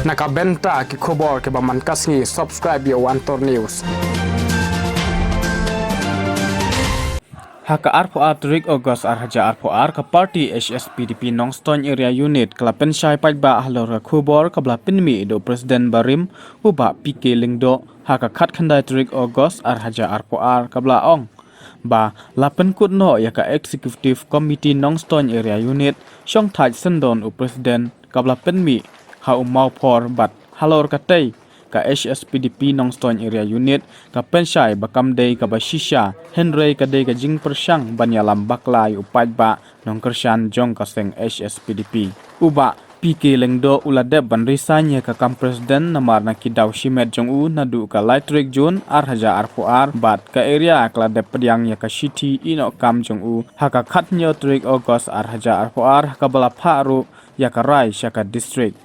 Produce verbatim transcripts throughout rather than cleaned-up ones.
Na ka bynta ki khubor kiba man ka sngi, subscribe ïa u Antor News. Ha ka arphew ar tarik August ar hajar arphew ar, ka party H S P D P Nongstoiñ Area Unit ka la pynshai paidbah halor ka khubor kaba la pynmih da u President barim, u Bah P K Lyngdoh, ha ka khatkhyndai tarik August ar hajar arphew ar, kaba la ong ba la pynkut noh ïa ka Executive Committee Nongstoiñ Area Unit, shongthait syndon u President, kaba la pynmih ha u Mawphor, bad halor katei ka H S P D P Nongstoiñ Area Unit ka pynshai ba kam dei kaba shisha, hynrei ka dei ka jingpyrshang ban ïalam bakla ïa u paidbah nongkyrshan jong ka seng H S P D P. U Bah P K Lyngdoh u la dep ban resign ïa ka kam President namar na ki daw shimet jong u naduh ka lai tarik Jun ar hajar arphew ar, bad ka area ka la dep pdiang ïa ka shithi ïehnoh kam jong u ha ka khathynñiew tarik August ar hajar arphew ar, ha kaba la phah ruh ïa ka rai sha ka district.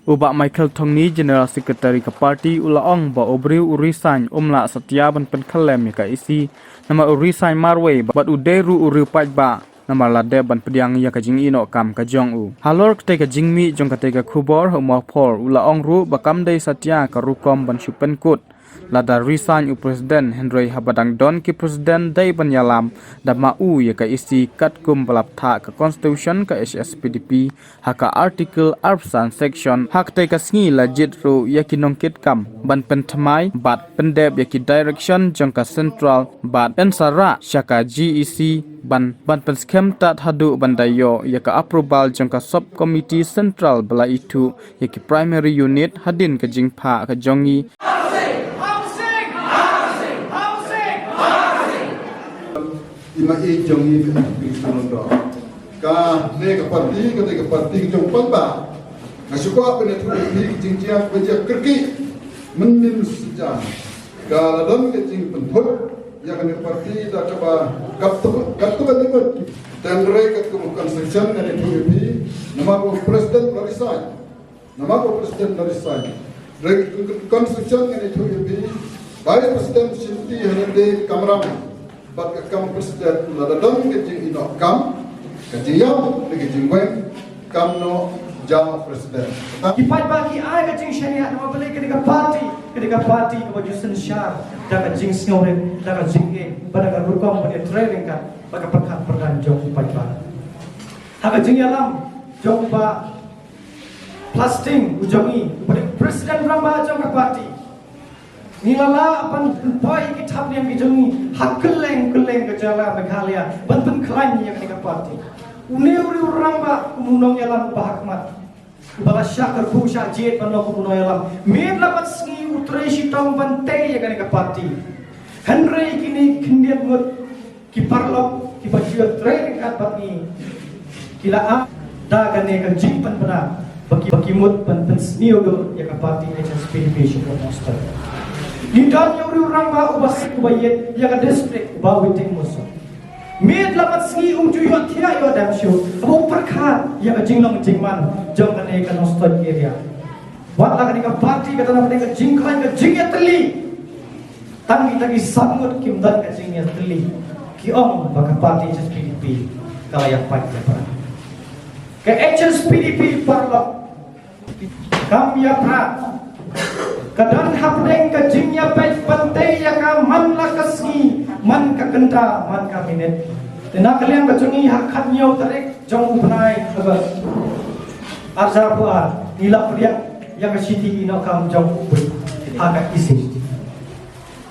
U Bah Michael Thongni, General Secretary ka party, u la ong ba u briew u resign um lah satia ban pynkhyllem ïa ka E C, namar u resign marwei bad u dei ruh u riew paidbah, namar la dep ban pdiang ïa ka jingïehnoh kam ka jong u. Halor katei ka jingmih jong katei ka khubor ha u Mawphor, u la ong ruh ba kam dei satia ka rukom ban shu pynkut lada resign u President, hynrei haba dang don ki President dei ban ïalam da ma u ïa ka E C katkum ba la bthah ka Constitution ka H S P D P ha ka Article arphew san Section. Ha katei ka sngi la jied ruh ïa ki nongkitkam ban pynthymmai bad pyndep ïa ki direction jong ka Central bad yn sa rah sha ka G E C ban, ban pynskhem tad haduh ban da ïoh ïa ka approval jong ka Sub Committee Central ba la ithuh ïa ki Primary Unit hadien ka jingphah ka jong ngi. I ma i jong i, ka ne ka party, ka ne ka party ka jong paidbah. Nga shu kwah ban ïathuh ïa phi ka jingjia, ka jingjia kyrkieh mynnin shisha. Ka la don ka jingpynthut ïa kane ka party da kaba katto, katto katne ngut. Hynrei katkum ka Constitution ngan ïathuh ïa phi, namar u President u la resign. Namar u President u la resign. Hynrei katkum ka Constitution ngan ïathuh ïa phi, Vice President Shyllingte Hynniewtrep Kamram bad ka kam President, lada don ka jingïehnoh kam, ka jingïap ne ka jingweng, kam noh jaw President. Ki paidbah ki ai ka jingshaniah namar balei kane ka party, kane ka party kaba ju synshar da ka jingsngewrit, da ka jingïeit, bad da ka rukom ban ïatrei ryngkat bad ka pyrkhat pyrdan jong ki paidbah. Ha ka jingïalam jong u Bah Plasting u jong ngi, uba dei u President rangbah jong ka party, ngi la lah ban pynpoi ïa ki thapniang ki jong ngi ha kylleng kylleng ka jylla Meghalaya ban pynkhlaiñ ïa kane ka party. Une u riew rangbah kum u nongïalam uba hakhmat, uba la shah kyrkhu shah jied ban long kum u nongïalam, miet la bad sngi u trei shitom ban tei ïa kane ka party. Hynrei kine khyndiat ngut ki paralok kiba ju ïatrei ryngkat bad ngi, ki la ap da kane ka jingpynbna ba ki, ba ki mut ban pynsniew dur ïa ka party H S P D P sha ka Nongstoiñ. Ngi don ïa u riew rangbah uba sik uba ïeit ïa ka district, u Bah Witting Musso. Miet la bad sngi um ju ïohthiah ïoh dem shuh haba u pyrkhat ïa ka jinglong jingman jong kane ka Nongstoiñ area. Wat la kane ka party ka don ha pdeng ka jingkhlaiñ ka jingïatylli. Tang kita ki san ngut kim don ka jingïatylli, ki ong ba ka party H S P D P ka la ïapait ïapra. Ka H S P D P paralok kam ïapra. Ka don ha pdeng ka jingïapait ban tei ïa ka man la ka sngi, man ka kynta, man ka minit. Te na ka liang ka jong ngi ha ka khathynñiew tarik jong u bnai August, ar hajar arphew ar, ngi la pdiang ïa ka shithi ïehnoh kam jong u Bah ha ka E C.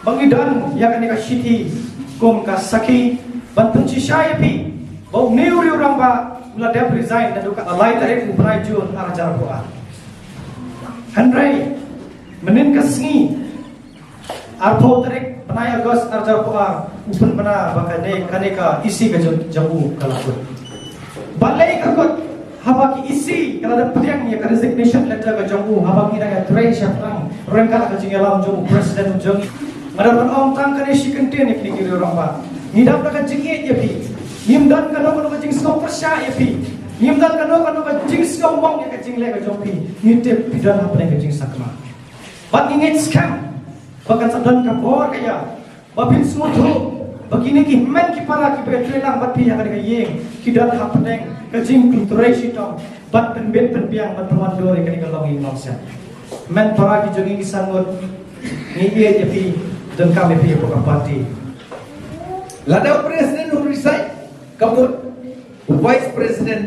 Ba ngi don ïa kane ka shithi kum ka sakhi ban pynshisha ïa phi ba une u riew rangbah u la dep resign naduh ka lai tarik u bnai Jun ar hajar arphew ar. Hynrei mynnin ka sngi, arphew tarik bnai August ar hajar arphew ar, u pynbna ba kane, kane ka E C ka jong, jong u ka la kut. Balei ka kut? Haba ki E C ka la dep pdiang ïa ka resignation letter ka jong u haba ngi dang ïatrei shaphrang ryngkat ka jingïalam jong u President jong ngi. Nga dang ban ong tang kane shi kyntien ïa kine ki riew rangbah. Ngi dap da ka jingïeit ïa phi. Ngim don kano kano ka jingsngewpyrshah ïa phi. Ngim don kano kano ka jingsngewmong ïa ka jingleh ka jong phi. Ngi tip phi don ha pdeng ka jingsakma. Bad ngi ngeit skhem ba kan sa don ka bor ka ïa ba phin sngewthuh ba kine ki hynmen ki para kiba ïatrei lang bad phi ha kane ka ïing ki don ha pdeng ka jingtrei shitom bad pynbit pynbiang bad pynwandur ïa kane ka longïing longsem. Met para ki jong ngi ki san ngut, ngi ïeit ïa phi, donkam ïa phi hapoh ka party. Lada u president u resign, ka mut u vice president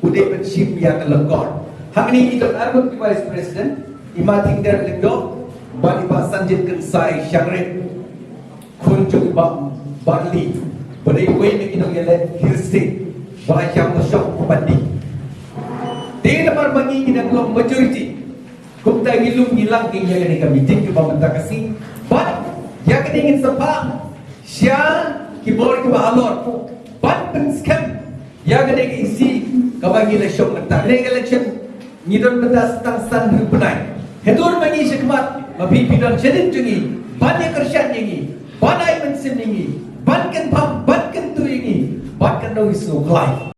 u dei ban shim ïa ka lyngkor. Hangne ngi don arngut ki vice president, i Ma Thingden Lyngdoh bad i Bah Sanjit Kynsai Shangrit, khun jong i Bah Barli, ba dei uwei na ki nongïaleh Hill State ba la shah shong u pandi. Te namar ba ngi ngi dang long majority, kumta ngi lum ngi lang ïa kane ka meeting kaba mynta ka sngi. Bad ïa kane ngin sa phah sha ki bor kiba halor ban pynskhem ïa kane ka E C kaba ngi la shong mynta. Kane ka election ngi don mynta tang san hynriew bnai. Haduh ba ngi shakmat, ma phi phi don shadien jong ngi ban ïa kyrshan ïa ngi, ban ai mynsiem ïa ngi, ban kynpham, ban kyntu ïa ngi, ban kyntu ïa ngi sngewkhlaiñ.